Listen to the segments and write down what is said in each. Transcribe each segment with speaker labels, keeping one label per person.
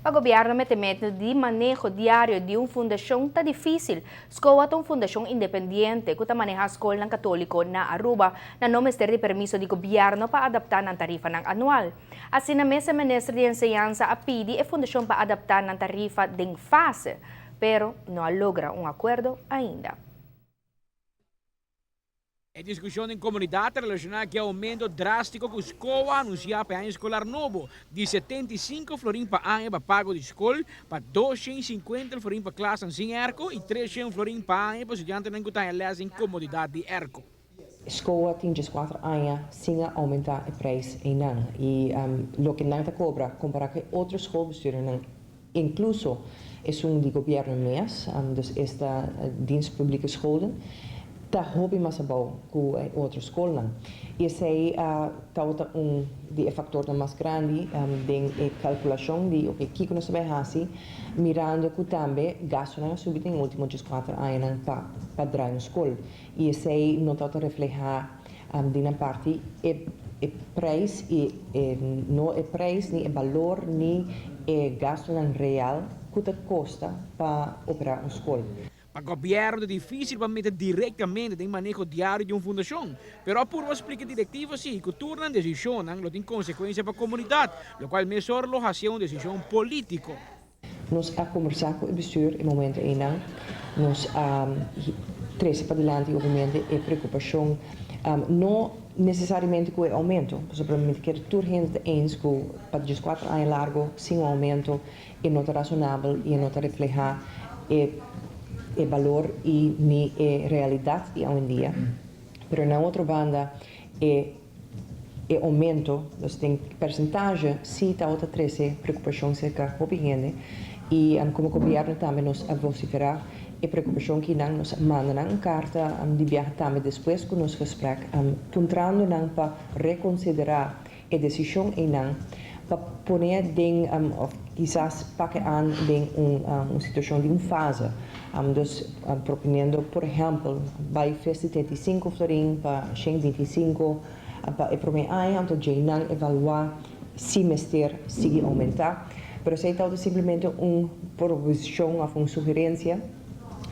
Speaker 1: Pa gobierno metemento di maneho diario di un fundacion ta dificil. SCOA ta un fundacion independiente cu ta maneha scolnan catolico na Aruba. Nan no mester di permiso di gobierno pa adapta nan tarifanan anual. Asina mes e minister di Enseñansa a pidi e fundacion pa adapta nan tarifa den fase, pero no a logra un acuerdo ainda.
Speaker 2: E diskushon den komunidat ta relashoná ku e oumento drástiko ku SCOA a anunsiá pa e aña eskolar nobo, di 75 florin pa aña pa pago di skol, pa 250 florin pa klasnan sin airco i 300 florin pa aña pa studiantenan ku ta haña lès den komodidat di airco.
Speaker 3: SCOA tin 4 aña sin oumentá e preis einan i loke nan ta kobra kompará ku otro schoolbestuurnan, inkluso esun di gobièrnu mes, dus esta Dienst Publieke Scholen, ta hopi mas abou ku otro skolnan. I esei ta un di e faktornan mas grandi den e kalkulashon di, oké, kiko nos ta bai hasi, mirando ku tambe gastonan a subi den último 4 añanan pa draai un skol. I esei no ta reflehá di un parti e preis i no e preis ni e balor ni e gastonan real ku ta kosta pa operá un skol.
Speaker 2: Pa gobièrnu ta difísil pa mete direktamente den maneho diario di un fundashon, pero a purba splika direktiva si ku tur nan desishonnan lo tin konsekuensia pa komunidat, lokual mesora lo hasi un desishon polítiko.
Speaker 3: Nos a kombersá ku e bestuur e momento einan, nos a trese padilanti obviamente e preokupashon, no nesesariamente ku e oumento, pasobra mi ke tur hende eens ku pa 4 aña largu sin un oumento e no ta rasonabel i no ta reflehá e balor i ni e realidat di awendia. Pero na otro banda e oumento, dus tin porcentahe, si ta otro 13 preokupashon serka hopi hende i komo gobièrnu tambe nos a vosiferá e preokupashon ku nan nos manda nan un karta di biaha tambe despues ku nos gesprek, puntrando nan pa rekonsiderá e desishon einan, pa pone den of kisas pak aan den un situashon di un fase. Dus proponiendo, por ehèmpel, bai for 75 florin pa 125 pa e promé aña, anto nan evaluá si mester sigui oumentá. Pero esei ta simplemente un proposishon òf un sugerensia.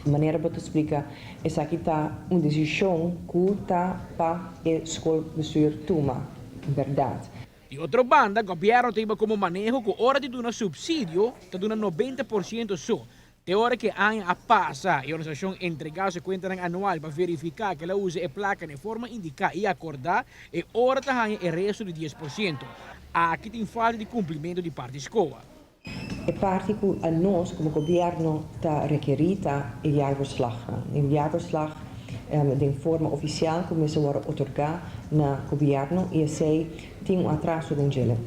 Speaker 3: Manera bo ta splika, esaki ta un desishon ku ta pa e schoolbestuur tuma, berdat.
Speaker 2: Di otro banda, gobièrnu tin komo maneho ku ora di duna supsidio, ta duna 90% so. Te ora ku aña a pasa, e organisashon entregá su kuenta anual pa verifiká ku el a usa e plaka di forma indiká i akordá, e ora ta e resto di 10%. Aki tin falta di kumplimentu di parti SCOA.
Speaker 3: E parti ku nos komo gobièrnu ta rekerí ta e jaarverslag. E jaarverslag di forma ofisial ku mester wòrdu otorgá na gobièrnu i esei tin un atraso den dje.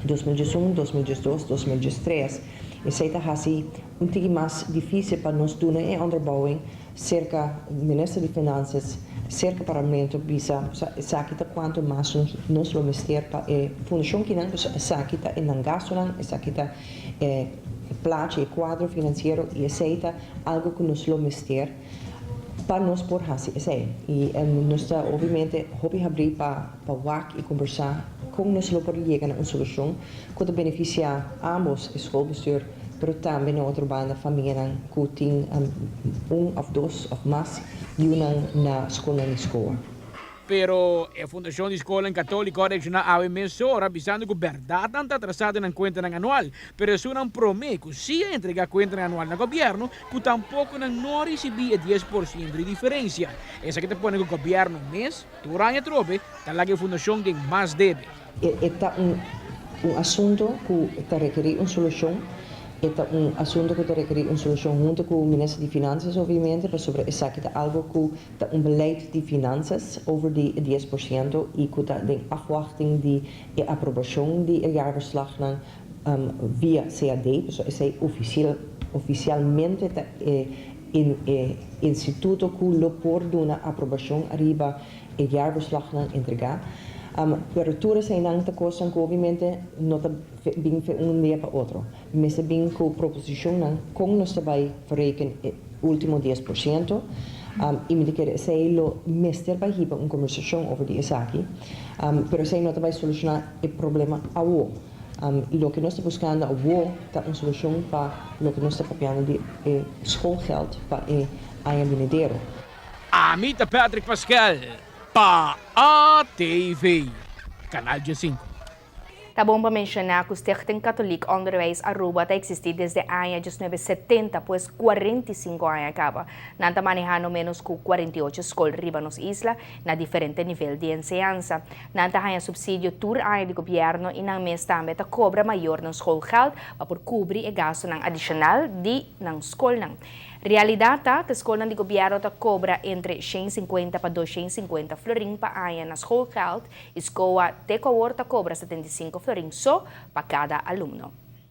Speaker 3: 2021, 2022, 2023. Esei ta hasi un tiki mas difísil pa nos duna e onderbouwing serka minister di Finansiën, serka parlamento, bisa esaki ta kuantu mas nos lo mester pa e fundashon kinan, esaki ta e nan gastonan, esaki ta e plaatje, e kuadro finansiero i esei ta algu ku nos lo mester pa nos por hasi esei. I nos ta obviamente hopi habrí pa wak i kombersá kon nos lo por yega na un solushon ku ta benefisiá ambos e schoolbestuur, pero tambe na otro banda famianan ku tin un òf dos òf mas yunan na skol di SCOA.
Speaker 2: Pero e Fundashon di Skol Katóliko a reakshoná awe mesora, bisando ku berdat nan ta atrasá den kuenta anual, pero esunnan promé ku si a entregá kuenta anual na gobièrnu, ku tampoko nan no a risibí e 10% di diferensia. Esaki ta pone ku gobièrnu mes, tur aña trobe, ta laga e fundashon den mas debe.
Speaker 3: E ta un asuntu ku ta rekerí un solushon. E ta un asuntu ku ta rekerí un solushon huntu ku minister di Finansiën, obviamente, pasobra esaki ta algu ku ta un beleid di finansiën over di 10% i ku ta den afwachting di e aprobashon di e jaarverslagnan via CAD, so esei ofisialmente ta e e instituto ku lo por duna aprobashon ariba e jaarverslagnan entregá. Pero tur eseinan ta kosnan ku obviamente no ta bin un dia pa otro. Mester bin ku proposishonnan kon nos ta bai verreken e último 10%. I mi ta kere esei lo mester bai hiba un kombersashon over di esaki. Pero esei no ta bai solushoná e problema awo. Loke nos ta buscando awo ta un solucion pa loke nos ta papiando di e schoolgeld pa e aña binidero.
Speaker 2: Ami ta Patrick Paskel pa ATV, Canal 15.
Speaker 1: Ta bon pa menciona cu Stichting Katholiek Onderwijs Aruba ta existi desde aña 1970, pues 45 aña caba. Nan ta manehando menos cu 48 scol riba nos isla na diferente nivel di enseñansa. Nan ta haya subsidio tur aña di gobierno y nan mes tambe ta cobra mayornan schoolgeld pa por cubri e gastonan adicional di nan scolnan. Realidad ta cu scolnan di gobierno ta cobra entre 150 pa 250 florin pa aña na schoolgeld y SKOA te awor ta cobra 75 florin so pa cada alumno.